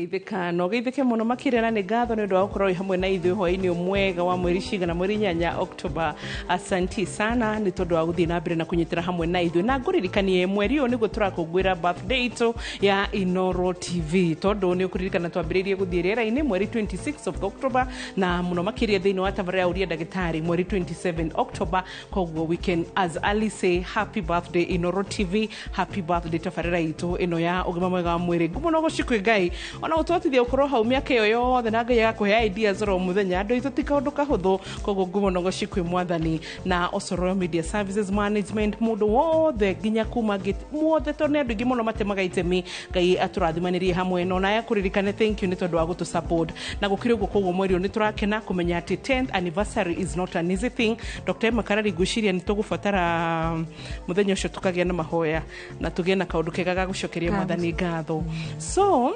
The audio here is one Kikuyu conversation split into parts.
Geithĩka na ũgeithĩke mũno makĩria, na nĩ ngatho nĩ ũndũ wa gũkorwo wĩ hamwe na ithuĩ hwaĩ-inĩ mwega wa mweri cigana, mweri 8 October. Asanti sana nĩ tondũ wa gũthiĩ na mbere na kũnyitĩra hamwe na ithuĩ, na ngũririkanie mweri ũyũ nĩguo tũrakũngũĩra birthday itũ ya Inoro TV, tondũ nĩ ũkũririkana twambĩrĩirie gũthiĩ rĩera-inĩ mweri 26 of October, na mũno makĩria thĩinĩ wa tabarĩra ya Ũria Ndagĩtarĩ mweri 27 October. Koguo we can as early say happy birthday Inoro TV, happy birthday tabarĩra itũ ĩno ya ũgima mwega wa mwĩrĩ. Ngumo no gũcikwĩ Ngai ona gũtũhotithia gũkorwo hau mĩaka ĩyo yothe, na Ngai agakũhe ideas oro mũthenya. Andũ aitũ, ti kaũndũ kahũthũ, koguo ngumo no gũcikwĩ Mwathani na Osoro Media Services Management, mũndũ wothe nginya kuma gate muothe, tondũ nĩ andũ aingĩ mũno matemaga itemi. Ngai atũrathimanĩrie hamwe na onaye kũririkane thank you nĩ tondũ wa gũtũ support na gũkĩrĩ ũguo. Koguo mweri ũyũ nĩ tũrakena kũmenya atĩ 10th anniversary is not an easy thing. Dr. Emma Karari, ngwĩciria nĩ tũgũbatara mũthenya ũcio tũkagĩa na mahoya na tũgĩe na kaũndũ kega ga gũcokeria Mwathani ngatho. So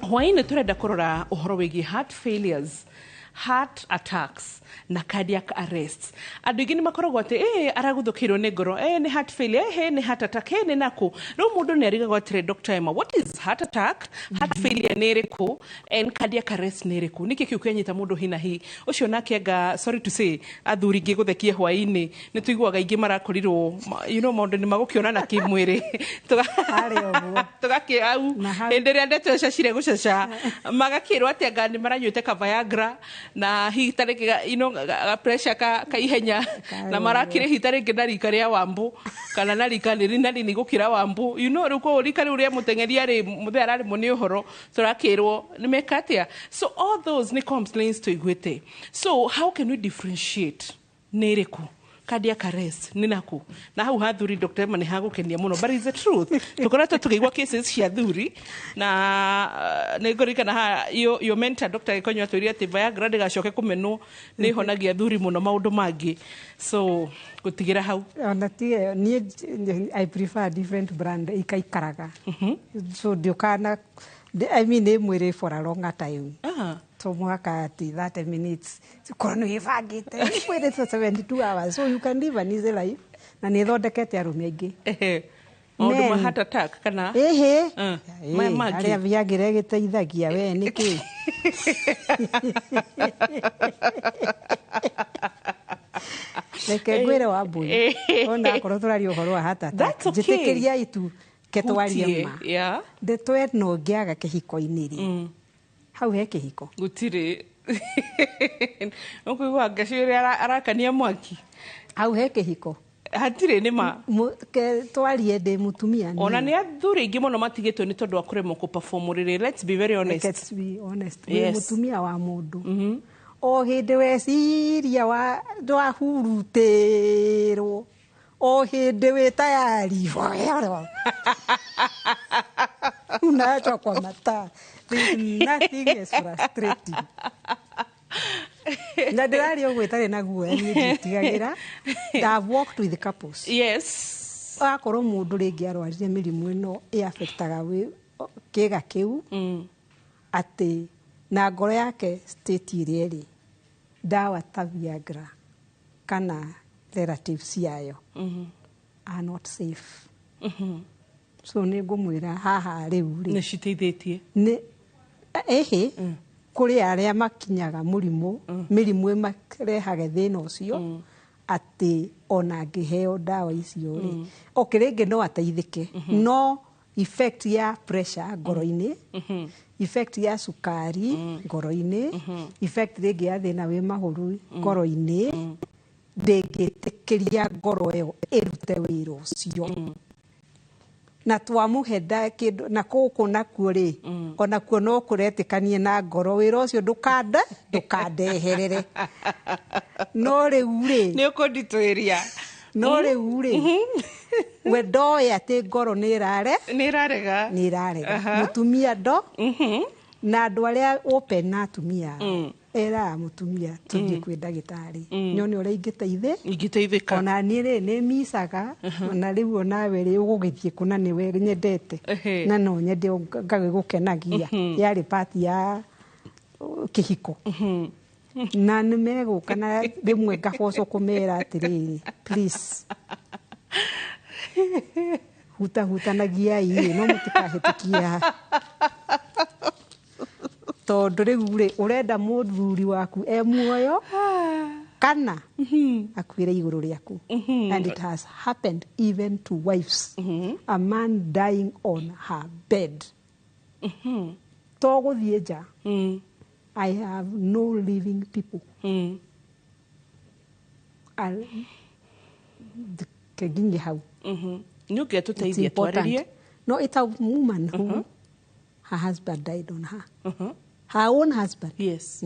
hwaĩ-inĩ tũrenda kũrora ũhoro wĩgiĩ heart failures, heart attacks na cardiac arrests. Andũ aingĩ nĩ makoragwo atĩ ĩ araguthũkĩirwo nĩ ngoro, ĩ nĩ heart failure, ĩ nĩ heart attack, ĩ nĩ nakũ. Rĩu mũndũ nĩ arigagwo atĩrĩ, Dr. Emma, what is heart attack? Heart failure nĩ ĩrĩkũ? And cardiac arrest nĩ ĩrĩkũ? Nĩkĩ kĩu kĩanyita mũndũ hinahi ũcio nake anga, sorry to say, athuri ngĩgũthekie hwaĩ-inĩ, nĩ tũiguaga aingĩ marakorirwo maũndũ nĩ magũkĩonana kĩmwĩrĩ. Harĩ ũguo. Tũgakĩ au Na hau- hĩndĩ ĩrĩa ndeto ĩcacire gũcaca, magakĩrwo atĩ anga nĩ maranyuĩte ka Viagra na hihi ta rĩngĩ ga pressure ka ihenya na marakĩrĩ hihi ta rĩngĩ na rika rĩa Wambu kana na rika rĩrĩ na rĩnini gũkĩra Wambu, rĩu koguo rika rĩu rĩa mũteng'eria rĩ mũthee ararĩmwo nĩ ũhoro, tũrakĩrwo nĩ meka atĩa. So all those nĩ complaints tũiguĩte. So how can we differentiate nĩ ĩrĩkũ? Cardiac arrest nĩ naku? Na hau hathuri, Dr. Emma, nĩ hagũkenia mũno, but it's the truth, tũkoretwo tũkĩigua cases cia thuri na nĩ ngũririkana ha your mentor Dr. Gĩkonyo atwĩrire atĩ Viagra ndĩgacoke kũmenwo, nĩ ĩhonagia thuri mũno maũndũ mangĩ, so gũtigĩra hau. Ona ti niĩ, I prefer different brand ikaikaraga, so ndiũkaga na, I mean, ĩ mwĩrĩ for a longer time. So mũhaka ati 30 minutes korwo nĩ wĩbangĩte mwĩrĩ for 72 hours, so you can live an easy life, na nĩ ĩthondekete arũme aingĩ. Ehe. Maũndũ ma Men. heart attack kana Ĩhĩ. Maya mangĩ. Arĩa Viagra ĩgĩteithagia we nĩkĩ? Reke ngwĩre wa mbũi, ona akorwo tũraria ũhoro wa heart attack, That's okay. njĩtĩkĩria itu ke twarie. Hutie, Ma ndeto ĩno ngĩaga kĩhiko-inĩ rĩ, hau he kĩhiko? Gũtirĩ. Ũkũigua ngaci ũrĩa arakania mwaki. Hau he kĩhiko? Hatirĩ, nĩ ma. Ke twarie ndĩ mũtumia niĩ. Ona nĩ athuri aingĩ mũno matigĩtwo nĩ tondũ wa kũremwo kũ-perform ũrĩrĩ. Let's be very honest. Let's be honest. Wĩ mũtumia wa mũndũ, o hĩndĩ weciria wa ndwahurutĩrwo, o hĩndĩ wĩ tayari unaachwa kwa mataa. There's nothing as frustrating, na ndĩraria ũguo ĩtarĩ na guoya, niĩ nditigagĩra. I've worked with couples. Akorwo mũndũ rĩngĩ arwarire mĩrimũ ĩno ĩafectaga kĩga kĩu, atĩ na ngoro yake state ĩrĩa ĩrĩ, ndawa ta Viagra kana relatives ciayo are not safe. So nĩ ngũmwĩra haha rĩu rĩ Nĩ citeithĩtie. Nĩ ĩhĩ, kũrĩ arĩa makinyaga mũrimũ, mĩrimũ ĩmarehage thĩna ũcio, atĩ ona angĩheo ndawa icio rĩ, okay, rĩngĩ no ateithĩke, no effect ya pressure ngoro-inĩ, effect ya cukari ngoro-inĩ, effect rĩngĩ ya thĩna wĩ mahũru ngoro-inĩ, ndĩngĩtĩkĩria ngoro ĩyo ĩrute wĩra ũcio na twamũhe kĩndũ na kũkũ nakuo rĩ, onakuo no kũretĩkanie na ngoro wĩra ũcio ndũkanda ndũkandeherere, no rĩu rĩ Nĩ ũkũnditũĩria. No rĩu rĩ, we ndoĩ atĩ ngoro nĩ ĩrare Nĩ ĩrarega. Nĩ ĩrarega. Mũtumia ndo na andũ arĩa open na atumia ao, eraga mũtumia, tũthiĩ kwĩ ndagĩtarĩ nyone ũrĩa ingĩteithĩ Ingĩteithĩka. Ona niĩ rĩ, nĩ micaga ona rĩu, onawe rĩ, ũgũgĩthiĩ kũ na nĩwe nyendete na no nyende ngagĩgũkenagia, yarĩ part ya kĩhiko, na nĩ megũka na rĩmwe ngabocwo kũmera atĩrĩrĩ, please hutahutanagiai no mũtikahĩtũkie haha. Tondũ rĩu rĩ, ũrenda mũthuri waku e muoyo kana akuĩre igũrũ rĩaku. And it has happened even to wives. A man dying on her bed. To gũthiĩ nja. I have no living people. Nginye hau. Nĩ ũngĩatũteithia twarĩrie. No, it's a woman who her husband died on her. Her own husband. Yes.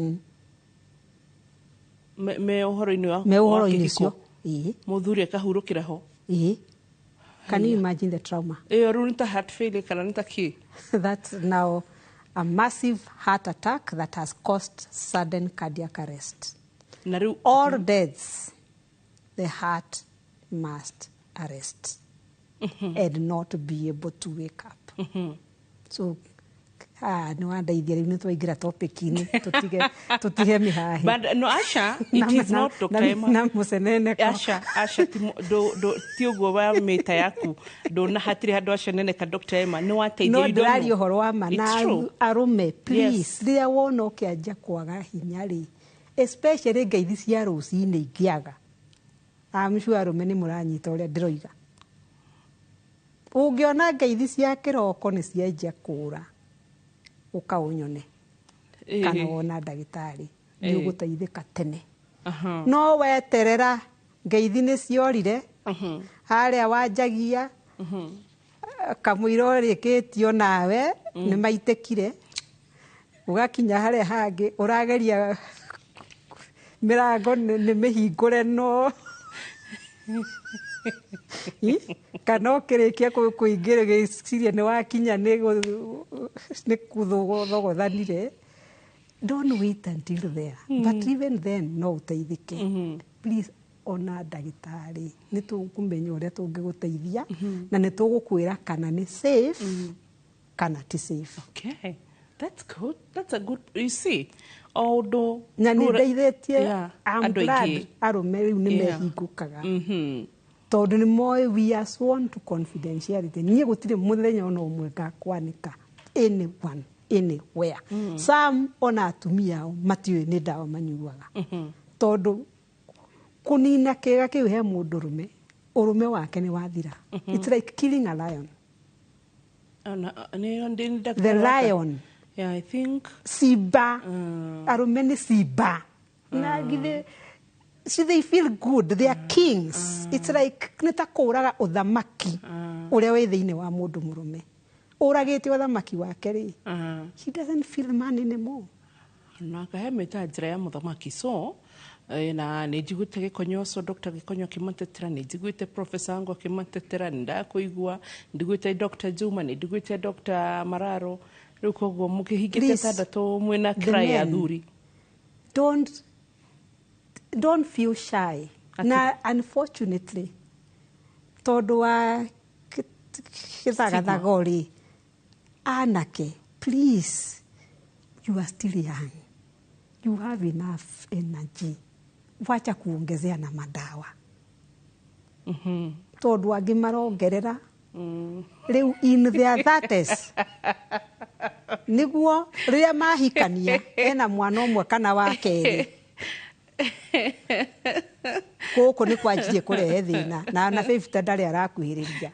Me ũhoro-inĩ wa me ũhoro-inĩ ũcio. Ĩĩ. Mũthuri akahurũkĩra ho. Ĩĩ. Can you imagine the trauma? Ĩyo rĩu nĩ ta heart failure kana nĩ ta kĩ? That's now a massive heart attack that has caused sudden cardiac arrest. Na rĩu all deaths, the heart must arrest and not be able to wake up. So nĩ wandeithia rĩu nĩ twaingĩra topic-inĩ tũtige mĩhahi. But no, Asha, it is not Dr. Emma. Na mũceneneko. Asha, ti ũguo wa mĩta yaku ndũna hatirĩ handũ Asha neneka Dr. Emma nĩ wateithia. No ndĩraria ũhoro wa ma na arũme, please, rĩrĩa wona ũkĩanjia kwaga hinya rĩ, especially ngeithi cia rũcinĩ ingĩaga, I'm sure arũme nĩ mũranyita ũrĩa ndĩroiga. Ũngĩona ngeithi cia kĩroko nĩ cianjia kũra, ũkaũnyone kana wona ndagĩtarĩ nĩ ũgũteithĩka tene. No weterera ngeithi nĩ ciorire harĩa wanjagia kamũira ũrĩkĩtio nawe nĩ maitĩkire, ũgakinya harĩa hangĩ ũrageria mĩrango nĩ mĩhingũre no kana ũkĩrĩkia kũingĩra gĩciria nĩ wakinya nĩ kũthogothanire. Don't wait until there. But even then no ũteithĩke. Please ona ndagĩtarĩ nĩ tũkũmenya ũrĩa tũngĩgũteithia na nĩ tũgũkwĩra kana nĩ safe kana ti safe. Okay. That's good. That's a good, you see. Although na nĩ ndeithĩtie, I'm glad arũme rĩu nĩ mehingũkaga. Tondũ nĩ moĩ we are sworn to confidentiality. Niĩ gũtirĩ mũthenya ona ũmwe ngakwanĩka anyone anywhere. Some ona atumia ao matiũĩ nĩ ndawa manyuaga. Tondũ kũnina kĩga kĩu he mũndũ rũme, ũrũme wake nĩ wathira. It's like killing a lion. The lion. Yeah, I think Simba. Arũme nĩ simba. Na githĩ see, they feel good. They are kings. It's like nĩ ta kũraga ũthamaki ũrĩa wĩ thĩinĩ wa mũndũ mũrũme. Ũragĩte ũthamaki wake rĩ, he doesn't feel man anymore. Na kahe mĩta njĩra ya mũthamaki. So na nĩ njiguĩte Gĩkonyo, Dr. Gĩkonyo akĩmatetera, nĩ njiguĩte Professor Wangu akĩmatetera, nĩ ndakũigua, nĩ njiguĩte Dr. Juma, nĩ njiguĩte Dr. Mararo. Rĩu koguo mũkĩhingĩte tandatũ mwĩna cry ya athuri. Don't feel shy. Na unfortunately tondũ wa gĩthagathago rĩ, anake, please, you are still young. You have enough energy. Wacha kuongezea na madawa. Tondũ angĩ marongerera rĩu in their 30s. Nĩguo rĩrĩa mahikania ena mwana ũmwe kana wa kerĩ, gũkũ nĩ kwanjirie kũrehe thĩna na 50 ndarĩ arakuhĩrĩria.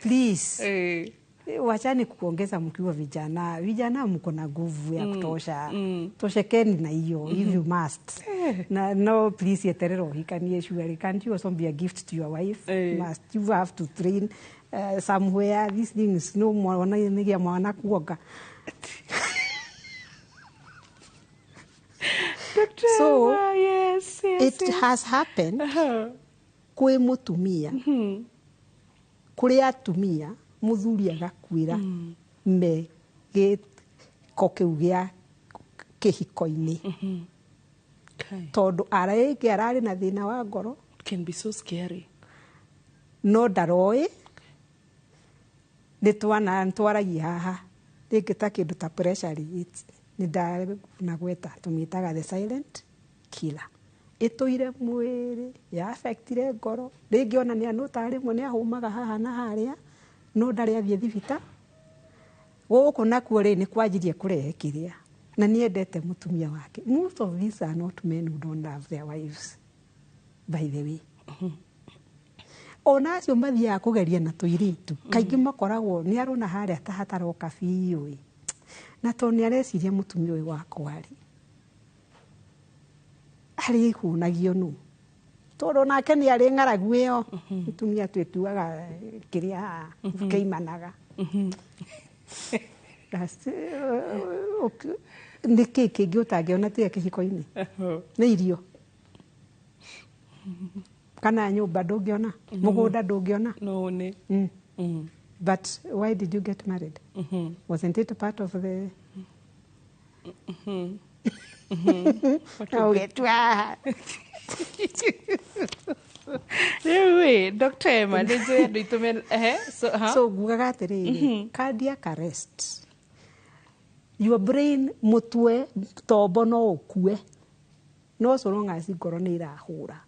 Please, wachani kuongeza mkiwa vijana. Vijana mko na nguvu ya kutosha. Toshekeni na hiyo if you must. Na no, please yeterera ũhikanie surely. Can't you also be a gift to your wife? Must you have to train somewhere these things no mwana nĩgĩa mwana kuonga. So yes, it has happened kwĩ mũtumia, kũrĩ atumia mũthuri agakuĩra me gĩko kĩu gĩa kĩhiko-inĩ. Tondũ arĩngĩ ararĩ na thĩna wa ngoro. It can be so scary. No ndaroĩ nĩ twaragia haha rĩngĩ ta kĩndũ ta pressure rĩ, nĩ ndanagweta tũmĩtaga the silent killer. Ĩtũire mwĩrĩ, ya affectire ngoro, rĩngĩ ona nĩ anũta rĩmwe nĩ ahũmaga haha na harĩa, no ndarĩ athiĩ thibita. Gũkũ nakuo rĩ nĩ kwanjirie kũrehe kĩrĩa Na nĩ endete mũtumia wake. Most of these are not men who don't love their wives, by the way. Ona acio mathiaga kũgeria na tũirĩtu, kaingĩ makoragwo nĩ arona harĩa ta hataroka biũ ĩ, na tondũ nĩ areciria mũtumia ũyũ wakwa rĩ, arĩhũnagio nũ, tondũ nake nĩ arĩ ng'aragu ĩyo. Mũtumia twĩtuaga kĩrĩa kĩimanaga. Nĩ kĩ kĩngĩ ũtangĩona tiga kĩhiko-inĩ? Nĩ irio kana nyũmba ndũngĩona, mũgũnda ndũngĩona? No nĩ. But why did you get married? Wasn't it part of the ũgĩtua? Rĩu ĩ, Dr. Emma, nĩ njũĩ andũ aitũ ehe, so, ha? So ngugaga atĩrĩrĩ, cardiac arrest, your brain, mũtwe, tombo no ũkue, no so long as ngoro nĩ irahũra,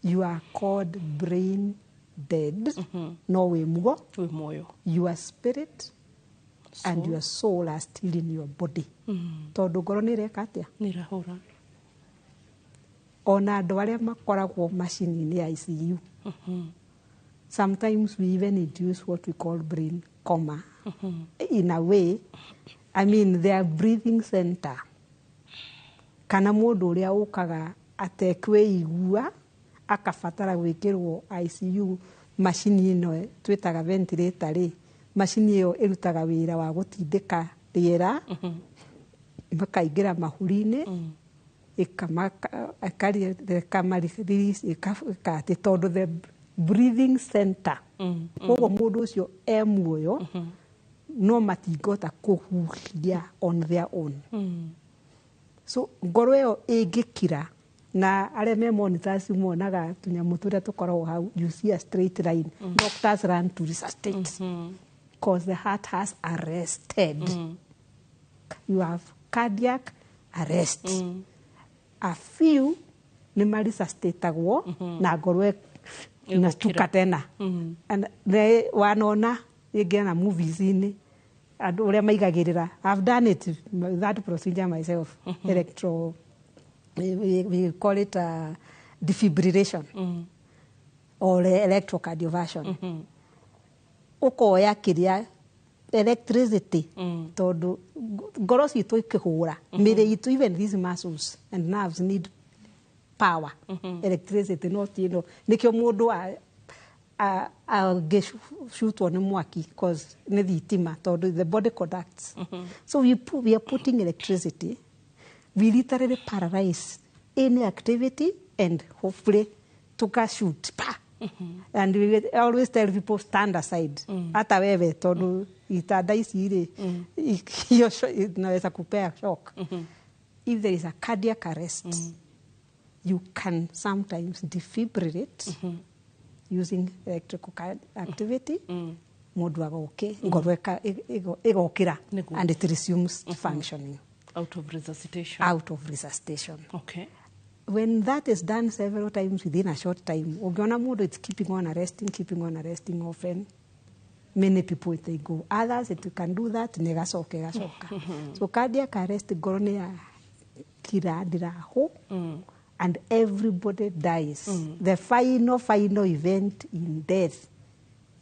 you are called brain dead, no wĩ mugo. Wĩ muoyo. Your spirit and your soul are still in your body, tondũ ngoro nĩ ĩreka atĩa? Nĩ ĩrahũra. Ona andũ arĩa makoragwo macini-inĩ ya ICU, sometimes we even induce what we call brain coma in a way. I mean, their breathing center, kana mũndũ ũrĩa ũkaga atekwĩigua akabatara gwĩkĩrwo ICU, macini ĩno twĩtaga ventilator rĩ, macini ĩyo ĩrutaga wĩra wa gũtindĩka rĩera makaingĩra mahũri-inĩ, ĩkareka tondũ the breathing center, koguo mũndũ ũcio e muoyo no matingĩhota kũhuhia on their own. So ngoro ĩyo ĩngĩkira, na arĩa me monitors monaga tũnyamũ tũrĩa tũkoragwo hau, you see a straight line. Doctors run to resuscitate because the heart has arrested. You have cardiac arrest. A few nĩ maresuscitatagwo na ngoro inastuka tena. And they wanona rĩngĩ na movies-inĩ andũ ũrĩa maigagĩrĩra. I've done it, that procedure myself. Electro, we call it defibrillation or electrocardioversion. Ũkoya kĩrĩa electricity, tondũ ngoro citũ ikĩhũra, mĩrĩ itũ, even these muscles and nerves need power, electricity. No ti ĩno nĩkĩo mũndũ angĩcutwo nĩ mwaki, cause nĩ thitima, tondũ the body conducts. So we are putting electricity. We literally paralyze any activity and hopefully tukashoot pa. And we always tell people, stand aside, hata wewe, tondũ itanda ici rĩ, hiyo inaweza kupea shock. If there is a cardiac arrest, you can sometimes defibrillate using electrical activity. Mũndũ agoke ngoro ĩgokĩra and it resumes functioning. Out of resuscitation. Out of resuscitation. Okay. When that is done several times within a short time, ũngĩona mũndũ it's keeping on arresting, keeping on arresting often, many people, they go. Others, it can do that nĩ ĩgacoka ĩgacoka. So cardiac arrest, ngoro nĩ ya kira ndirahu and everybody dies. The final, final event in death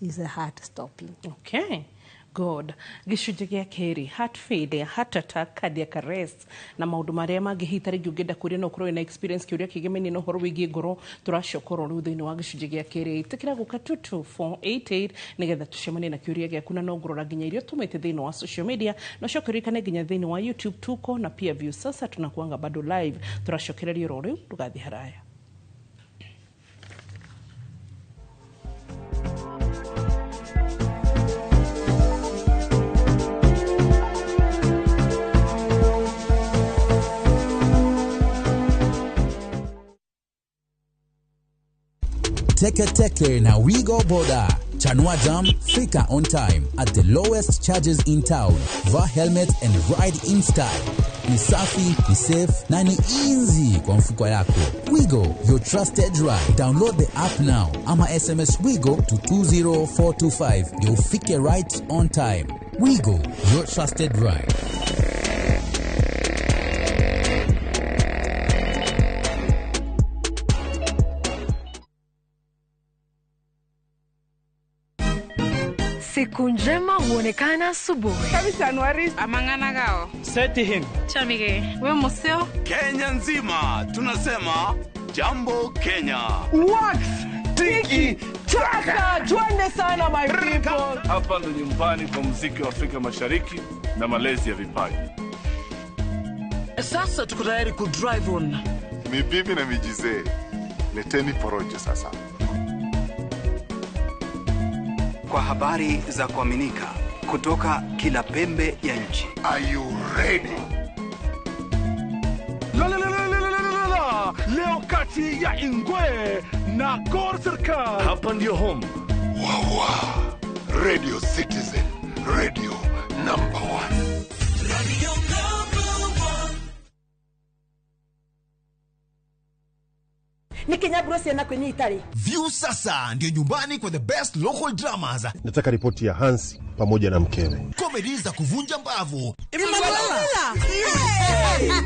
is a heart stopping. Okay. Good. Gĩcunjĩ gĩa kerĩ, heart failure, heart attack, cardiac arrest na maũndũ marĩa mangĩ. Hihi ta rĩngĩ ũngĩenda kũria, no ũkorwo wĩna experience, kĩũria kĩgemainie na ũhoro wĩgiĩ ngoro, tũracoka oro rĩu thĩinĩ wa gĩcunjĩ gĩa kerĩ. Ĩtĩkĩra gũka 22488 nĩgetha tũcemanie na kĩũria gĩaku, na no ngũrora nginya iria ũtũmĩte thĩinĩ wa social media, na ũcoke ũririkane nginya thĩinĩ wa YouTube tuko na pia Viusasa tunakuanga bado live. Tũracokereria oro rĩu, ndũgathiĩ haraya. Teke Teke na Wigo Boda. Chanua Jam, fika on time at the lowest charges in town. Vaa helmet and ride in style. Ni safi, ni safe na ni easy kwa mfuko yako. Wigo, your trusted ride. Download the app now ama SMS Wigo to 20425 ndio ufike right on time. Wigo, your trusted ride. Siku njema huonekana asubuhi. Amang'ana Seti Chamige. We museo. Kenya nzima tunasema jambo Kenya. Wax tiki taka, twende sana my people. Hapa ndo nyumbani kwa muziki wa Afrika Mashariki na malezi ya vipaji. Sasa tuko tayari ku drive on. Mibibi na mijizee, leteni porojo sasa. Kwa habari za kuaminika kutoka kila pembe ya nchi. Are you ready? La la la la la la la. Leo kati ya Ingwe na Gor Serikal. Hapa ndio home. Wawa. Radio Citizen, radio number 1. Radio number 1. Nikinyaburo siena kwenye Itali. View sasa ndio nyumbani kwa the best local dramas. Nataka ripoti ya Hansi pamoja na mkewe. Comedy za kuvunja mbavu. Emanuela. Yeah.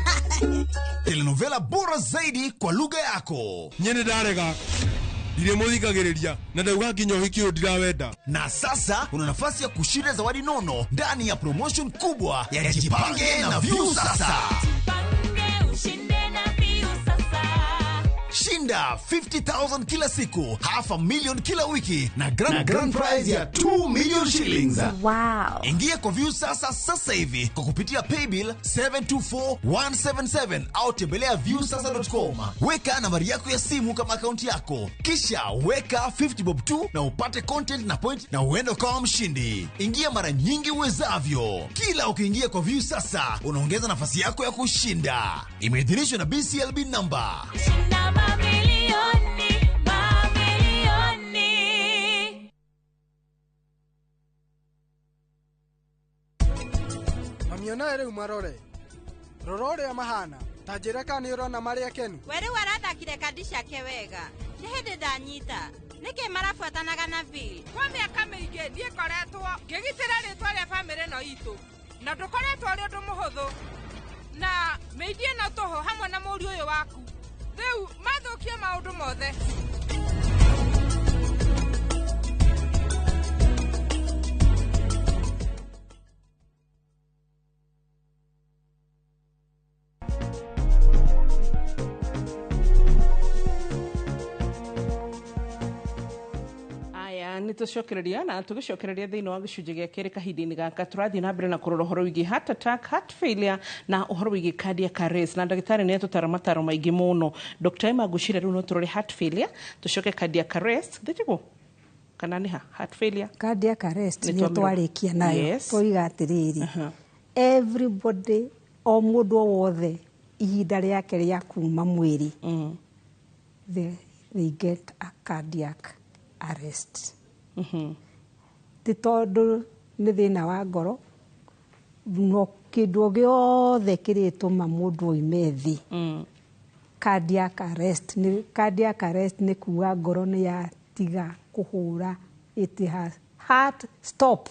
Telenovela bora zaidi kwa lugha yako. Nyene darega. Ndiremuthikagiriria na ndauga nginya uhiki uyu ndirawenda. Na sasa una nafasi ya kushinda zawadi nono ndani ya promotion kubwa ya Jipange na View sasa. Jipange ushinde na View sasa. Shinda 50,000 kila siku, 500,000 kila wiki na grand prize ya 2 million shillings. Wow. Ingia kwa View sasa sasa hivi kwa kupitia paybill 724177 au tembelea viewsasa.com. Weka nambari yako ya simu kama akaunti yako, kisha weka 50 bob tu na upate content na point na uende ukawa mshindi. Ingia mara nyingi uwezavyo. Kila ukiingia kwa View sasa unaongeza nafasi yako ya kushinda. Imeidhinishwa na BCLB number. Shinda mamilioni, mamilioni. Mamiona rĩu marore. Rora ũrĩa mahana. Ta njĩra kana nĩ ũrona marĩ akenu. We rĩu arathakire kandi ciake wega. Nĩ hĩndĩ ndanyita. Nĩkĩ marabuatanaga na Bill? Kwa mĩaka mĩingĩ niĩ ngoretwo ngĩgitĩra rĩtwa rĩa bamĩrĩ ĩno itũ. Na ndũkoretwo ũrĩ ũndũ mũhũthũ. Na mĩindi ĩno tũhũ hamwe na mũriũ ũyũ waku. Rĩu mathũkie maũndũ mothe. Aya, nitucokereria na tugicokereria thiini wa gicunjĩ gĩa kerĩ kahinda-inĩ gaka tũrathiĩ na mbere na kũrora ũhoro wĩgiĩ heart attack, heart failure na ũhoro wĩgiĩ cardiac arrest, na ndagĩtarĩ nĩ atũtara mataro maingĩ mũno. Dr. Emma ngwĩciria rĩu no tũrore heart failure tũcoke cardiac arrest thĩtiguo kana nĩ ha heart failure? Cardiac arrest nĩ twarĩkia nayo. Yes. Twoiga atĩrĩrĩ, everybody, o mũndũ o wothe ihinda rĩake rĩa kuma mwĩrĩ, they get a cardiac arrest. Ti tondũ nĩ thĩna wa ngoro, no kĩndũ o gĩothe kĩrĩtũma mũndũ oime thĩ. Cardiac arrest nĩ cardiac arrest nĩ kuga ngoro nĩ yatiga kũhũra, it has heart stop.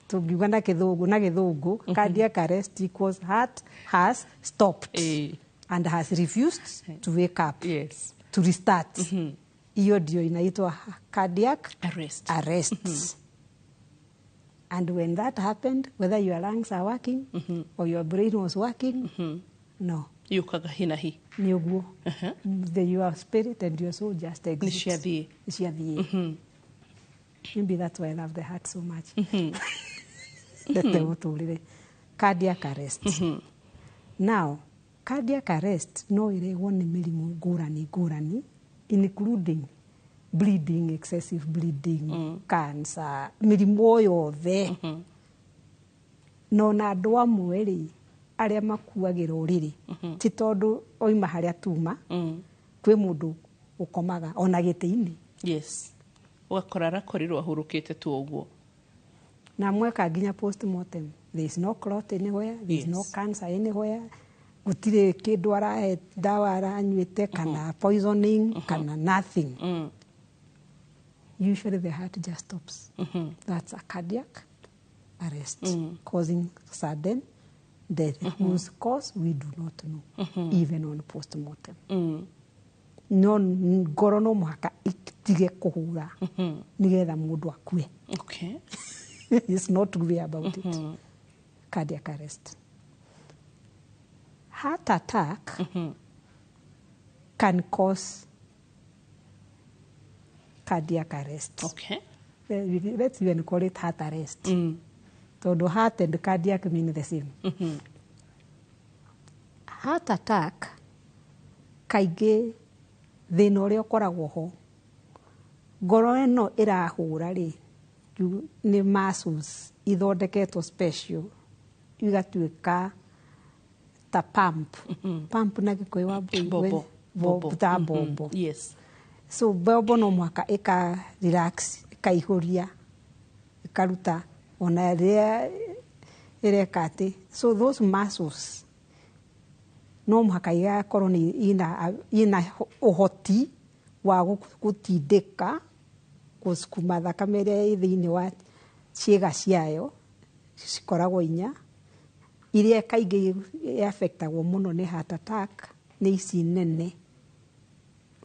Tũngiuga na gĩthũngũ, cardiac arrest equals heart has stopped and has refused to wake up. Yes. To restart. Hiyo ndio inaitwa cardiac arrest. Arrest. And when that happened, whether your lungs are working or your brain was working, no. Yukaga hina hi. Ni ũguo. Your spirit and your soul just exit. Nĩ ciathiĩ. Maybe that's why I love the heart so much. Ndete mũtũrĩre. Cardiac arrest. Now, cardiac arrest no ĩrehwo nĩ mĩrimũ ngũrani ngũrani, including bleeding, excessive bleeding, cancer, mĩrimũ yothe. No na andũ amwe rĩ, arĩa makuagĩra ũrĩrĩ, ti tondũ oima harĩa tuma, kwĩ mũndũ ũkomaga ona gĩtĩ-inĩ. Yes. Ũgakora arakorirwo ahurũkĩte tu ũguo. Na mweka nginya postmortem, there is no clot anywhere, there is no cancer anywhere. Gũtirĩ kĩndũ arahe ndawa aranyuĩte kana poisoning kana nothing. Usually the heart just stops. That's a cardiac arrest causing sudden death, whose cause we do not know, even on postmortem. No ngoro no mũhaka ĩtige kũhũra nĩgetha mũndũ akue. It's not to be about it. Cardiac arrest. Heart attack can cause cardiac arrest. Let's even call it heart arrest. Tondũ heart and cardiac mean the same. Heart attack kaingĩ thĩna ũrĩa ũkoragwo ho, ngoro ĩno ĩrahũra rĩ, nĩ muscles ithondeketwo special igatuĩka ta pump. Pump na Gĩkũyũ wa Bobo. Bobo. Ta bobo. So bobo no mũhaka ĩka relax, ĩkaihũria, ĩkaruta ona rĩrĩa ĩreka atĩ. So those muscles no mũhaka igakorwo nĩ ina ũhoti wa gũtindĩka gũcukuma thakame ĩrĩa ĩ thĩinĩ wa ciĩga ciayo cikoragwo inya, iria kaingĩ affectagwo mũno nĩ heart attack nĩ ici nene,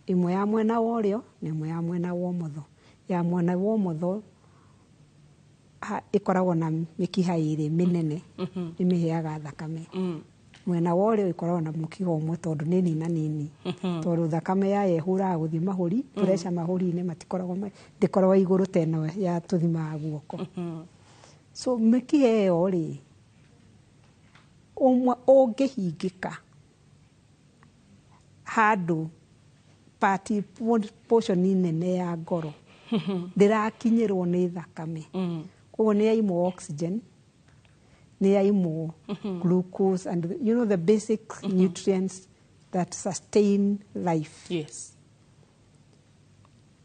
ĩmwe ya mwena wa ũrĩo na ĩmwe ya mwena wa ũmotho. Ya mwena wa ũmotho ĩkoragwo na mĩkiha ĩrĩ mĩnene ĩmĩheaga thakame. Mwena wa ũrĩo ĩkoragwo na mũkiha ũmwe tondũ nĩ nina nini, tondũ thakame yayo ĩhũraga gũthiĩ mahũri, pressure mahũri-inĩ matikoragwo ndĩkoragwo igũrũ ta ĩno ya tũthimaga guoko. So mĩkiha ĩyo rĩ, ũmwe ũngĩhingĩka handũ part portion nene ya ngoro ndĩrakinyĩrwo nĩ thakame, koguo nĩ yaimwo oxygen, nĩ yaimwo glucose and you know the basic nutrients that sustain life.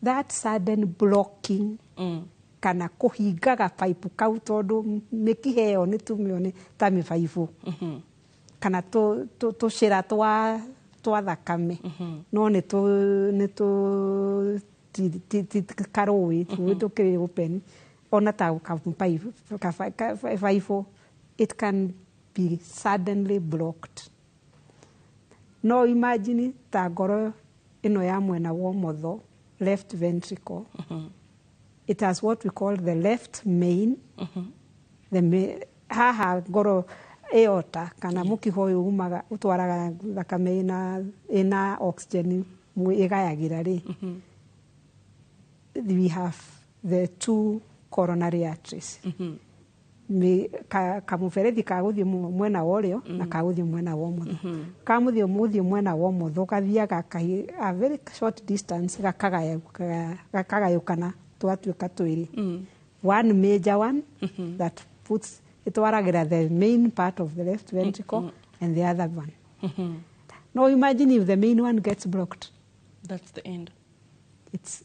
That sudden blocking kana kũhingaga pipe kau, tondũ mĩkiha ĩyo nĩ tũmĩone ta mĩbaibũ kana tũcĩra twa thakame, no nĩ tũ karũĩ tũkĩrĩ open ona ta kabaibũ, it can be suddenly blocked. No imagine ta ngoro ĩno ya mwena wa ũmotho, left ventricle, it has what we call the left main. The haha ngoro aorta kana mũkiha ũyũ umaga ũtwaraga thakame ĩna oxygen ĩgayagĩra rĩ, we have the two coronary arteries. Kamũberethi ka gũthiĩ mwena wa ũrĩo na ka gũthiĩ mwena wa ũmotho. Ka mũthiĩ mwena wa ũmotho gathiaga a very short distance gakagayũkana twatuĩka twĩrĩ. One major one that puts itwaragĩra the main part of the left ventricle and the other one. Now imagine if the main one gets blocked. That's the end.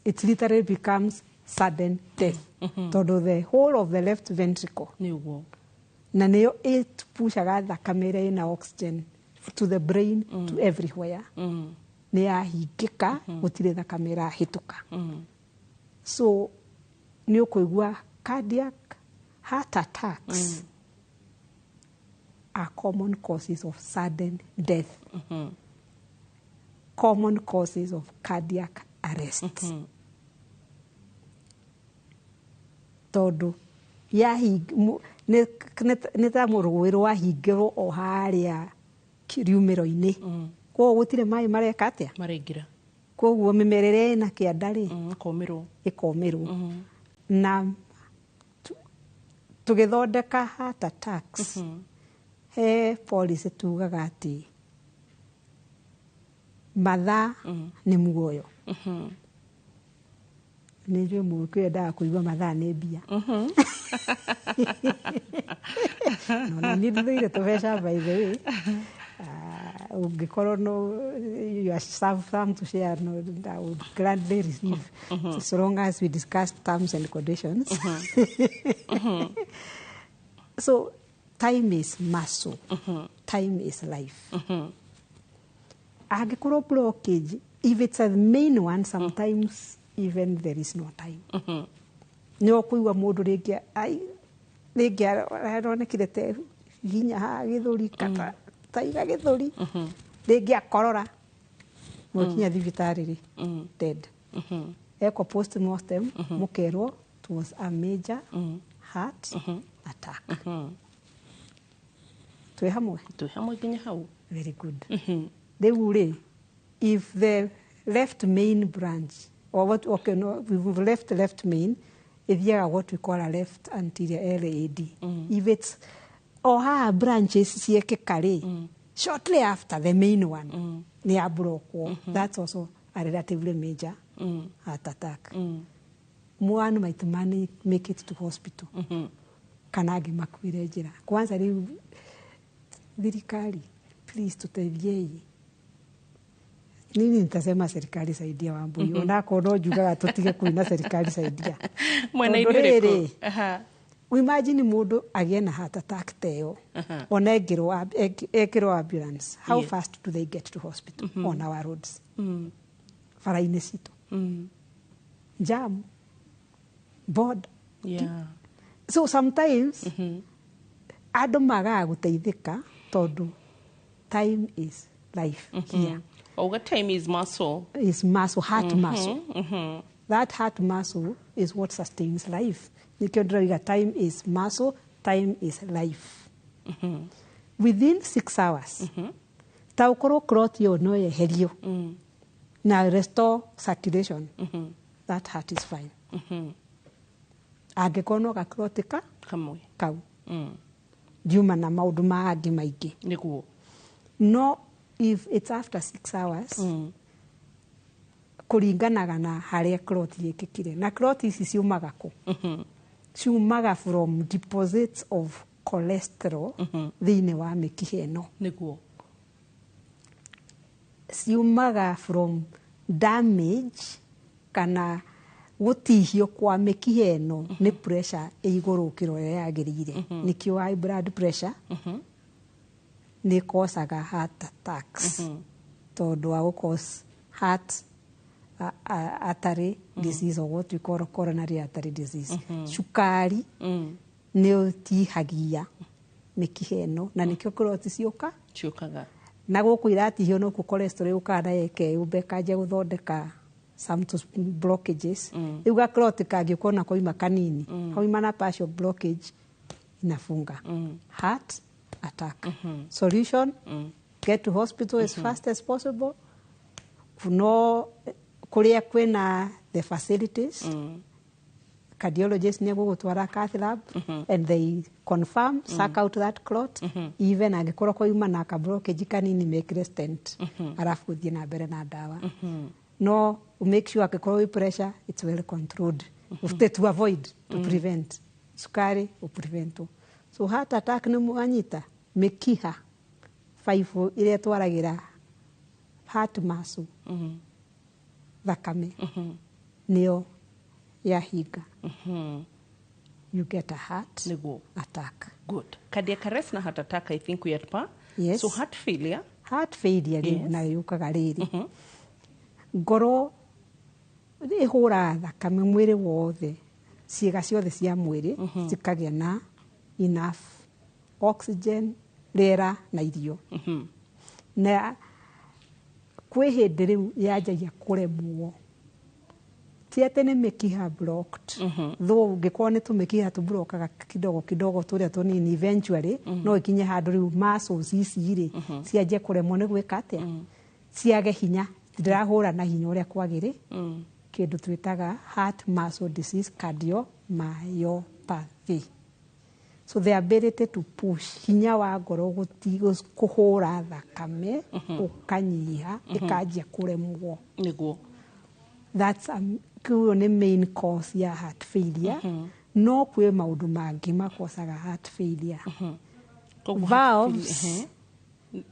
It literally becomes sudden death. Tondũ the whole of the left ventricle na nĩyo ĩpushaga thakame ĩrĩa ĩna oxygen to the brain, to everywhere, nĩ yahingĩka, gũtirĩ thakame ĩrahĩtũka. So nĩ ũkũigua cardiac heart attacks are common causes of sudden death, common causes of cardiac arrest. Tondũ nĩ ta mũrũĩ rwahingĩrwo o harĩa riumĩro-inĩ, koguo gũtirĩ maĩ mareka atĩa, maraingĩra. Koguo mĩmera ĩrĩa ĩna kĩanda rĩ ĩkomĩrwo. Na tũgĩthondeka heart attacks, he policy tugaga atĩ mathaa nĩ muoyo. Nĩ njũĩ mũgĩkũyũ endaga kũigua mathaa nĩ mbia. No na niĩ ndĩthũire tũbeca by the way. Ũngĩkorwo no you have some to share, no, I would gladly receive, so long as we discuss terms and conditions. So time is muscle, time is life. Angĩkorwo blockage, if it's a main one, sometimes even there is no time. Nĩ ũkũigua mũndũ rĩngĩ rĩngĩ aronekire te hinya haha gĩthũri, kata taiga gĩthũri, rĩngĩ akorora, Mwakinya thibitarĩ rĩ, dead. Ekwo postmortem, mũkerwo it was a major heart attack. Twĩ hamwe? Twĩ hamwe nginya hau. Very good. Rĩu rĩ, if the left main branch or what, okay, no, we've left main ithiaga what we call a left anterior LAD. If it's o haha branches ciekĩka rĩ, shortly after the main one nĩ ya blockwo, that's also a relatively major heart attack. One might make it to hospital, kana angĩ makuire njĩra. Kwanza rĩu thirikari, please tuteithiei. Nini nitasema serikali saidia, Wambui, onakorwo no njugaga tutige kuina serikali saidia. Mwena-inĩ Tondũ ũrĩkũ? rĩrĩ, imagine mũndũ agĩe na heart attack ta ĩyo, ona ekĩrwo ambulance, how fast do they get to hospital on our roads, bara-inĩ citũ, jam, board. So sometimes andũ magaga gũteithĩka tondũ time is life here. Auga time is muscle. Is muscle, heart muscle. That heart muscle is what sustains life. Nĩkĩo ndĩroiga time is muscle, time is life. Within 6 hours, ta ũkorwo clot ĩyo no yeherio na restore circulation, that heart is fine. Angĩkorwo no gaclot ka kamwe kau, ndiuma na maũndũ mangĩ maingĩ. Nĩguo. No if it's after 6 hours, kũringanaga na harĩa clot yĩkĩkire. Na clot ici ciumaga kũ? Ciumaga from deposits of cholesterol thĩinĩ wa mĩkiha ĩno. Ciumaga from damage kana gũtihio kwa mĩkiha ĩno nĩ pressure ĩ igũrũ gũkĩra ũrĩa yagĩrĩire. Nĩkĩo high blood pressure nĩ causaga heart attacks, tondũ wa gũ cause heart artery disease or what we call coronary artery disease. Cukari nĩ ũtihagia mĩkiha ĩno na nĩkĩo clot ciũka. Ciũkaga. Na gũkũ iratihio nokuo cholesterol yũkaga na ĩkeyũmba ĩkanjia gũthondeka some to blockages. Rĩu ga clot kangĩũka ona koima kanini, koima na partial blockage, inafunga, heart attack. Solution, get to hospital as fast as possible. No kũrĩa kwĩna the facilities, cardiologist nĩ egũgũtwara cath lab and they confirm, suck out that clot. Even angĩkorwo koima na ka blockage kanini, mekĩre stent, arabu ũthiĩ na mbere na ndawa. No make sure angĩkorwo wĩ pressure, it's well controlled to avoid, to prevent sukari, ũprevent. So heart attack nĩ mwanyita mĩkiha baibũ ĩrĩa ĩtwaragĩra heart muscle thakame nĩyo yahinga, you get a heart attack. Good. Cardiac arrest na heart attack, I think we are at par. Yes. So heart failure. Heart failure rĩu nayo yũkaga rĩrĩ, ngoro ĩhũraga thakame mwĩrĩ wothe, ciĩga ciothe cia mwĩrĩ cikagĩa na enough oxygen, rĩera na irio. Na kwĩ hĩndĩ rĩu yanjagia kũremwo. Ti atĩ nĩ mĩkiha blocked, though ũngĩkorwo nĩ tũmĩkiha tũblokaga kidogo kidogo tũrĩa tũnini, eventually no ikinye handũ rĩu muscles ici rĩ cianjie kũremwo nĩ gwĩka atĩa, ciage hinya, ndirahũra na hinya ũrĩa kwagĩrĩ, kĩndũ twĩtaga heart muscle disease, cardiomyopathy. So the ability to push, hinya wa ngoro kũhũra thakame ũkanyiha, ĩkanjia kũremwo. That's kĩu nĩ main cause ya heart failure. No kwĩ maũndũ mangĩ makosaga heart failure. Koguo heart Valves failure,